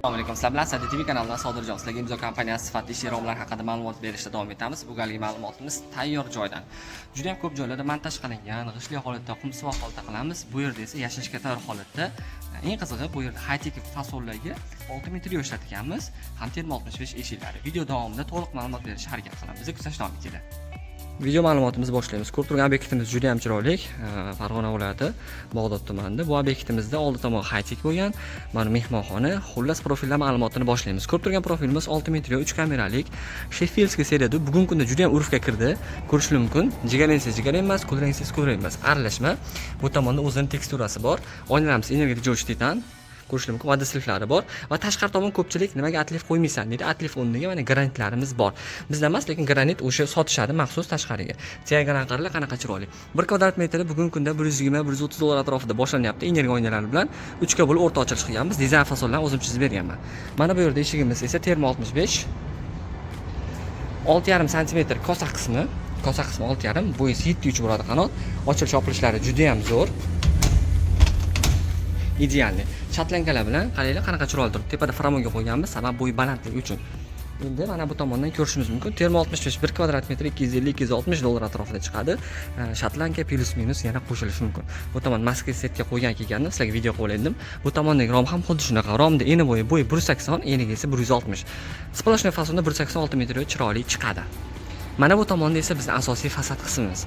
Assalomu alaykum. Sizlar bilan Sadi TV kanalidan Sodirjon. Sizlarga Imzo kompaniyasi sifatli ish romlar haqida ma'lumot berishda davom etamiz. Bu galgi ma'lumotimiz tayyor joydan. Juda ham ko'p joylarda montaj qilingan, g'ishtli holatda, qumsivoq holatda qilamiz. Bu yerda esa yashashga tayyor holatda. Eng qizig'i, bu yerda high-tech fasonlarga 6 metr ishlatganmiz, ham termo 65 eshiklari. Video davomida to'liq ma'lumot berishga harakat qilamiz. Bizni kuzatishda davom etinglar. Video ma'lumotimizni boshlaymiz. Ko'rib turgan obyektimiz juda ham chiroyli. Farg'ona viloyati, Bag'dod tumanida. Bu obyektimizda oldi tomoni high-tech bo'lgan, mana mehmonxona. Xullas, profillar ma'lumotini boshlaymiz. Ko'rib turgan profilimiz 6 metr 3 kameralik Sheffieldskiy seriyada, bugungi kunda juda ham urfga kirdi. Ko'rishingiz mumkin. Jigarrangsiz jigarrang emas, kulrangsiz kulrang emas. Aralashma. Bu tomonda o'zining teksturasi bor. Oynalarimiz energetik tejovchi titan. Ko'rishingiz mumkin, водослив lari bor va tashqari tomon ko'pchilik nimaga отлив qo'ymaysan deydi. Отлив o'rniga mana granitlarimiz bor. Bizda emas, lekin granit o'sha sotishadi maxsus tashqariga. Diagonal qaranglar, qanaqa chiroyli. 1 kvadrat metri bugungi kunda 120, 130 dollar atrofida boshlanyapti. Energiya oynalari bilan 3 ga bo'lib o'rta ochilish qilganmiz. Dizayn fasonlarni o'zim chizib berganman. Mana bu yerda eshigimiz esa termo 65, 6,5 santimetr kosa qismi, kosa qismi 6,5, bo'yi 7,3 bo'ladi qanot. Ochilish yopilishlari juda ham zo'r. Идеальный. Шотландка lar bilan qaranglar, qanaqa chiroyli turibdi. Tepada фрамуга qo'yganmiz, sabab bo'yi balandligi uchun. Endi mana bu tomondan ko'rishimiz mumkin. Termo 65, 1 kvadrat metr 250-260 dollar atrofida chiqadi. Шотландка плюс-минус yana qo'shilishi mumkin. Bu tomon масксетка qo'ygan kelgandim, sizlarga video qilib edim. Bu tomondagi rom ham xuddi shunaqa. Romda eni bo'yi bo'yi 180, eniga esa 160. Сплошной fasonda 186 metr chiroyli chiqadi. Mana bu tomonda esa bizni asosiy fasad qismimiz.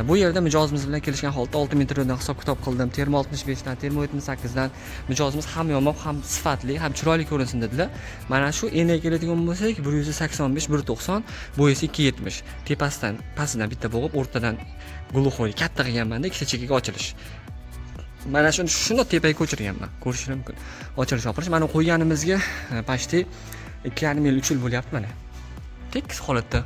Bu yerda mijozimiz bilan kelishgan holda 6 metrdan hisob kitob qildim. Termo 65 dan, termo 78 dan mijozimiz ham yomoq, ham sifatli, ham chiroyli ko'rinsin dedilar. Mana shu eniga keladigan bo'lsak, 185, 190, bo'yi esa 270. Tepasidan, pastidan bitta bo'g'ib, o'rtadan глухой katta qilganmanda, ikkita chekkaga ochilish. Mana shuni shundoq tepaga ko'chirganman. Ko'rishingiz mumkin. Ochilish yopilish. Mana qo'yganimizga почти 2,5 yil, 3 yil bo'lyapti mana. Tekis holatda,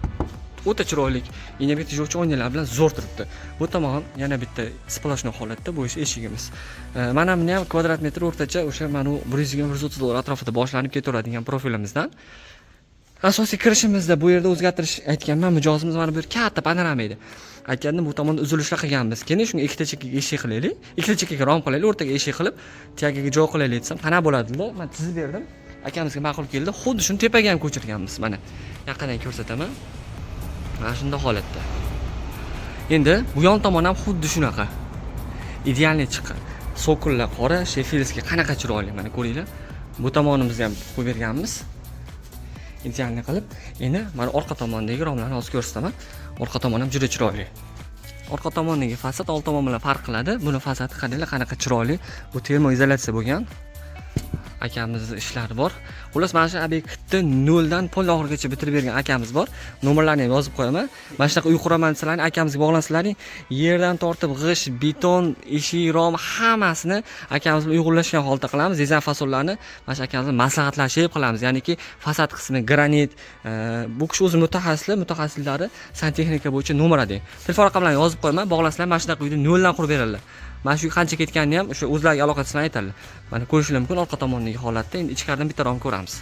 o'ta chiroyli, energetik tejovchi oynalar bilan zo'r turibdi. Bu tomon yana bitta сплошной holatda, bu esa eshigimiz. Mana buni ham kvadrat metr o'rtacha o'sha mana bu 120, 130 dollar atrofida boshlanib ketaveradigan profilimizdan. Asosiy kirishimizda bu yerda o'zgartirish aytganman, mijozimiz mana bu yer katta panorama edi. Aytgandim, bu tomonda uzilishlar qilganmiz. Keyin shunga ikkita chekkaga eshik qilaylik, ikkita chekkaga rom qilaylik, o'rtaga eshik qilib, tagiga joy qilaylik desam, qanaqa bo'ladi dedilar. Man chizib berdim. Akamizga ma'qul keldi. Xuddi shuni tepaga ham ko'chirganmiz. Mana yaqindan ko'rsataman. Mana shunday holatda. Endi bu yon tomon ham xuddi shunaqa. Идеальный chiqqan. Цоколь lar qora, шеффилдский, qanaqa chiroyli, mana ko'ringlar. Bu tomonimizni ham qo'yib berganmiz. Идеальный qilib. Endi mana orqa tomondagi romlarni hozir ko'rsataman. Orqa tomon ham juda chiroyli. Orqa tomondagi fasad old tomon bilan farq qiladi. Buni fasadi qaranglar, qanaqa chiroyli. Bu termoizolyatsiya bo'lgan. Akamizni ishlari bor. Xullas, mana shu obyektni noldan pol oxirigacha bitirib bergan akamiz bor. Nomerlarini ham yozib qo'yaman. Mana shunaqa uy quraman desalaring, akamizga bog'lansalaring, yerdan tortib g'isht, beton, eshik, rom hammasini akamiz bilan uyg'unlashgan holda qilamiz. Dizayn fasonlarni mana shu akamiz bilan maslahatlashib qilamiz. Ya'niki fasad qismi granit, bu kishi o'zi mutaxassislar, mutaxassislari santexnika bo'yicha nomer один. Telefon raqamlarini yozib qo'yaman. Bog'lansanglar, mana shunaqa uyni noldan qurib beradilar. Mana shu qancha ketganini ham o'sha o'zlariga aloqa qilsalar aytadilar. Mana ko'rishinglar mumkin orqa tomondagi holatda. Endi ichkaridan bitta rom ko'ramiz.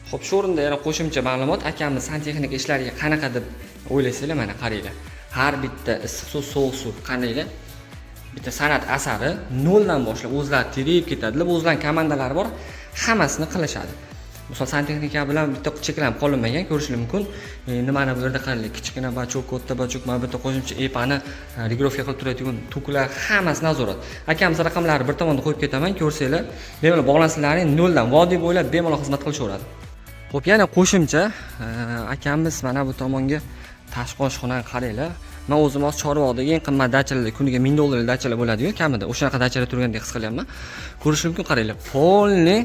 Xo'p, shu o'rinda yana qo'shimcha ma'lumot: akamiz santexnika ishlariga qanaqa deb o'ylaysizlar, mana qaranglar. Har bitta issiq suv, sovuq suv qandaylar? Bitta san'at asari, noldan boshlab o'zlari terib ketadilar. O'zlarining komandalari bor, hammasini qilishadi. Misol, santexnika bilan bitta cheklanib qolinmagan, ko'rishingiz mumkin. Endi mana bu yerda qaranglar, kichkina бачок, katta бачок, mana bu yerda qo'shimcha epani регулировка qilib turadigan toklar, hammasi nazorat. Akamiz raqamlari bir tomonda qo'yib ketaman, ko'rsanglar, bemalol bog'lansalaring, noldan vodiy bo'ylab bemalol xizmat qilishaveradi. Xo'p, yana qo'shimcha akamiz mana bu tomonga tashqi oshxonani qaranglar. Man o'zim hozir Chorvoqdagi eng qimmat dachalarda, kuniga 1000 dollarlik dachalar bo'ladi-yu, kamida o'shanaqa dachalar turgandek his qilyapman. Ko'rish mumkin, qaranglar, полный,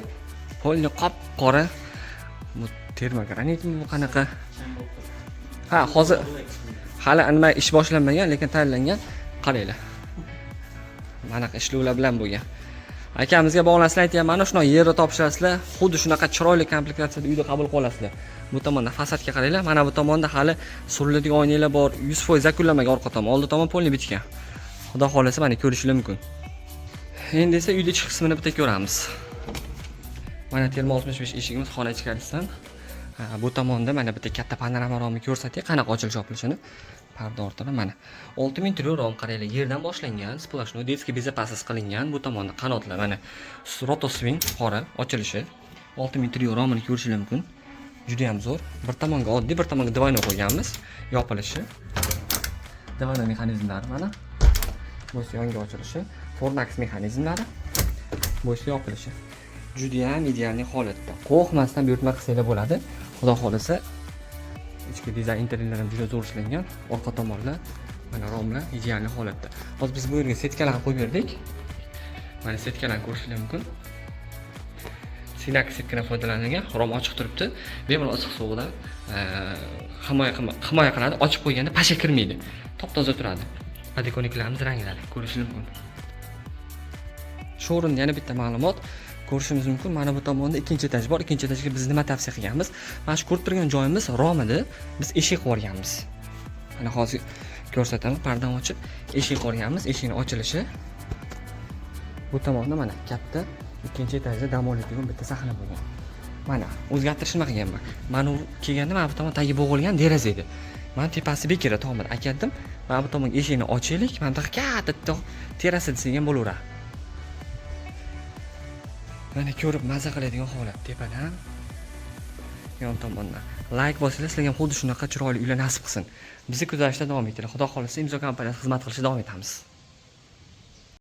полный qop qora. Bu termogranitmi, bu qanaqa? Ha, hozir hali nima ish boshlanmagan, lekin tayyorlangan. Qaranglar. Manaqa ishlovlar bilan bo'lgan. Akamizga bog'lansizlar, aytyapman, mana shunaqa yerda topishasizlar, xuddi shunaqa chiroyli komplektatsiyada uyda qabul qila olasizlar. Bu tomonda fasadga qaranglar, mana bu tomonda hali suriladigan oynalar bor, 100% yakunlanmagan orqa tomon, oldi tomon полный bitgan. Xudo xohlasa, mana ko'rishinglar mumkin. Endi esa uyda ichki qismini bitta ko'ramiz. Mana termo 65 eshigimiz xona ichkarisidan. Ha, bu tomonda mana bitta katta panorama romni ko'rsatay, qanaqa ochilish yopilishini. Parda ortida mana 6 metr rom, qaranglar, yerdan boshlangan, сплошной детский безопасность qilingan. Bu tomonda qanotlar mana roto swing qora ochilishi. 6000 trio romini ko'rishingiz mumkin. Juda ham zo'r. Bir tomonga oddiy, bir tomonga двойной qo'yganmiz. Yopilishi. Двойной mexanizmlari mana. Bu esa yonga ochilishi, Fornax mexanizmlari. Bu esa yopilishi. Juda ham идеальный holatda. Qo'rqmasdan buyurtma qilsanglar bo'ladi. Xudo xohlasa, ichki dizayn, interyer ham juda zo'r ishlangan. Orqa tomonlar, mana, romlar идеальный holatda. Hozir biz bu yerga setkalarni qo'yib berdik. Mana, setkalarni ko'rishingiz mumkin. Sinak setkadan foydalanilgan, rom ochiq turibdi. Bemalol issiq sovuqdan himoya qiladi. Ochib qo'yganda pasha kirmaydi. Top-toza turadi. Подоконник larimiz ranglari ko'rishingiz mumkin. Shu o'rinda yana bitta ma'lumot ko'rishimiz mumkin. Mana bu tomonda ikkinchi etaj bor. Ikkinchi etajga biz nima tavsiya qilganmiz? Mana shu ko'rib turgan joyimiz rom edi. Biz eshik qo'yib yuborganmiz. Mana, hozir ko'rsataman, pardani ochib eshik qo'yganmiz. Eshikni ochilishi bu tomonda, mana, katta ikkinchi etajda dam oladigan bitta sahna bo'lgan. Mana, o'zgartirish nima qilganman? Mana, u kelganda mana bu tomon tagi bo'g'ilgan deraza edi. Mana, tepasi bekor tomir. Aytgandim, mana bu tomonga eshikni ochaylik, mana bunaqa katta terrasa desak ham bo'laveradi. Mana, ko'rib maza qiladigan holat tepadan, yon tomondan. Layk bosinglar, sizlarga ham xuddi shunaqa chiroyli uylar nasib qilsin. Bizni kuzatishda davom etinglar. Xudo xohlasa, Imzo kompaniyasi xizmat qilishda davom etamiz.